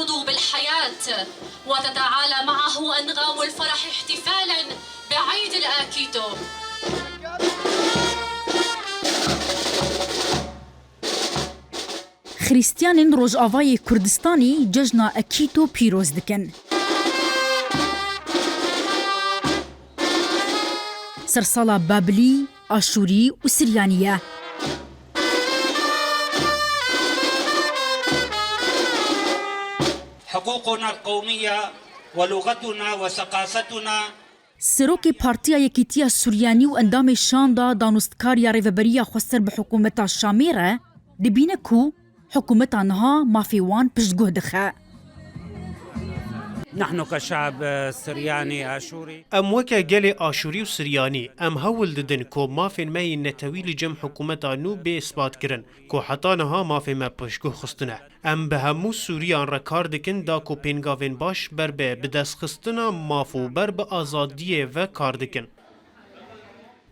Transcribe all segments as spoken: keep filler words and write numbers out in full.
بالحياة، وتتعالى معه أنغام الفرح احتفالا بعيد الآكيتو. Xirîstiyanên Rojavayê Kurdistanî cejna Ekîto pîroz dikin. Sersala Babilî, Aşûrî û Siryanî ye. حقوقنا القومية ولغتنا وثقافتنا. Serokê Partiya Yekîtiya Suryanî û endamê Şanda Danûstkariya Rêveberiya Xweser bi hikûmeta Şamê re dibîne ku hikûmeta niha mafê wan piştguh dixe. نحن كشعب سرياني آشوري. Em weke gelê Aşûrî û Siryanî, em hewl didin ku mafên me yên netewî li cem hikûmeta nû bê isbatkirin, ku heta niha mafê me piştguh xistine. Em bi hemû Sûriyan re kar dikin da ku pêngavên baş ber bi bidestxistina maf û ber bi azadiyê ve kar dikin.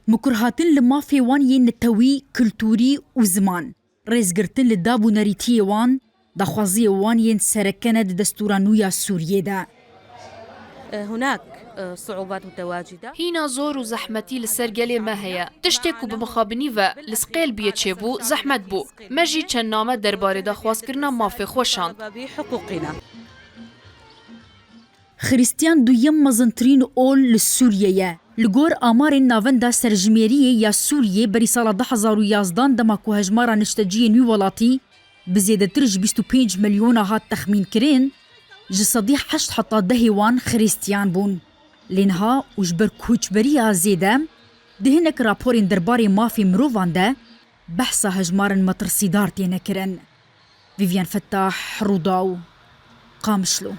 Mikurhatin li mafê wan yên netewî, kulturî û ziman, rêzgirtin li dab û nerîtiyê wan, daxwaziyê wan yên sereke ne di destûra nû ya Sûriyê de. هناك صعوبات متواجدة. Hîna zor û zehmetî li ser gelê me heye. Tiştê ku bi mixabinî ve li Sqêlbiyê çêbû, zehmet bû. Me jî çend name derbarê daxwazkirina mafê xwe şand. بحقوقنا. Xirîstiyan duyem mezintirîn ol li Sûriyê ye. Li gor amarên Navenda Serjimêriyê ya Sûriyê berî sala du hezar û yazdan dema ku hejmara nişteciyên wî welatî bi zêdetir ji bîst û pênc milyona hat texmînkirin, ji sedî heşt heta dehê wan Xirîstiyan bûn. Lê niha û ji ber koçberiya zêde, di hinek raporên derbarê mafê mirovan de behsa hejmarên metirsîdar têne kirin. Vîvyen Fettah, Rûdaw, Qamişlo.